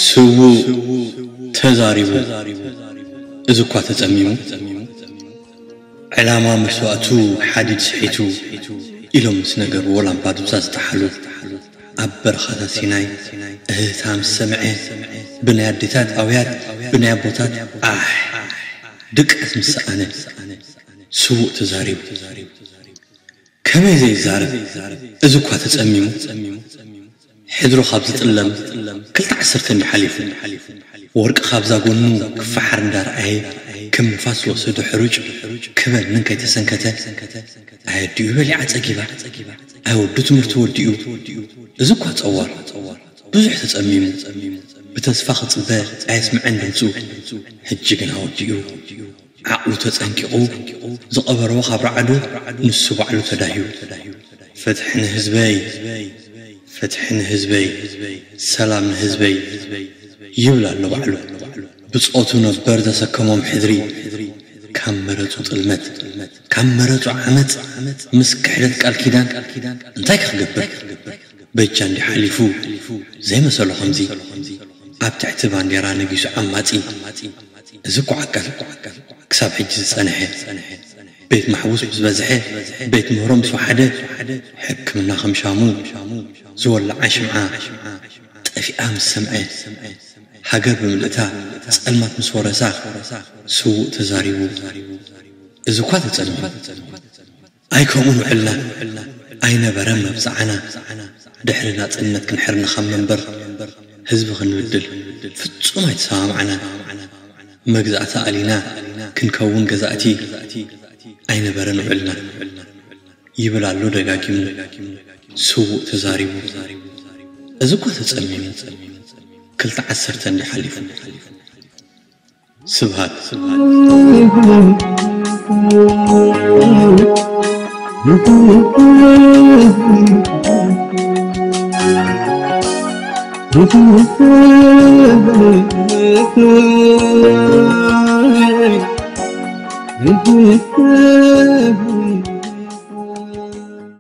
ስዉእ ተዛሪቡ፣ እዚ እኳ ተጸሚሙ፣ ዕላማ መስዋእቱ ሓዲድ ስሒቱ ኢሎም ምስ ነገርዎ ላምባ ድምሳ ዝጠሓሉ፣ ኣብ በረኻታት ሲናይ እህህታ ምስ ሰምዐ፣ ብናይ ኣዴታት ኣውያት፣ ብናይ ኣቦታት ኣሕ ድቀት ምስ ሰኣነ፣ ስዉእ ተዛሪቡ። ከመይ ዘይዛረብ? እዚ እኳ ተጸሚሙ። ሕድሩ ካብ ዝጥለም ክልተ ዓሰርተ እንዲ ሓሊፉ። ወርቂ ካብዛ ጎኑ ክፈሓር እንዳረኣየ፣ ከም ንፋስ ዝወሰዶ ሕሩጭ ክበንን ከይተሰንከተ፣ ኣየዲኡ በሊዓ ጸጊባ። ኣይ ወዱ ትምህርቲ ወዲኡ። እዚ እኳ ጸዋር። ብዙሕ ተጸሚሙ። ብተስፋ ክጽበ ኣየስምዐን ድምጹ። ሕጂ ግን ኣወዲኡ። ዓቕሉ ተጸንቂቑ፣ ዝቐበሮ ካብ ረዓዱ ንሱ ባዕሉ ተዳህዩ። ፍትሒ ንህዝበይ፣ ፍትሒ ንህዝበይ፣ ሰላም ንህዝበይ ይብል ኣሎ ባዕሉ። ብጾቱ ነበር ዘሰከሞም ሕድሪ፣ ካብ መረጹ ጥልመት፣ ካብ መረጹ ዓመጽ፣ ምስ ክሕደት ቃል ኪዳን እንታይ ክገብር? በጃ እንዲ ሓሊፉ ዘይመሰሎ ከምዚ፣ ኣብ ትሕቲ ባንዴራ ነጊሱ ዓማጺ። እዚ እኮ ዓቀል ክሳብ ሕጂ ዝጸንሐ፣ ቤት ማሕቡስ ምስ በዝሐ፣ ቤት ምህሮ ምስ ወሓደ፣ ሕክምና ከም ሻሙ ዝወልዓ ሽምዓ ጠፊኣ ምስ ሰምዐ፣ ሃገር ብምልእታ ጸልማት ምስ ወረሳ፣ ስዉእ ተዛሪቡ። እዚ እኳ ተጸሚሙ። ኣይ ከምኡ ንውዕልና ኣይነበረን መብጽዓና። ድሕሪ ናጽነት ክንሕር ንኻብ መንበር፣ ህዝቢ ክንብድል ፍጹም ኣይተሰማማዕናን። መግዛእቲ ኣሊና ክንከውን ገዛእቲ ኣይነበረን ውዕልና። ይብል ኣሎ ደጋጊሙ፣ ስዉእ ተዛሪቡ። እዚ እኳ ተጸሚሙ፣ ክልተ ዓሰርተ እንዲ ሓሊፉ። ስብሃት።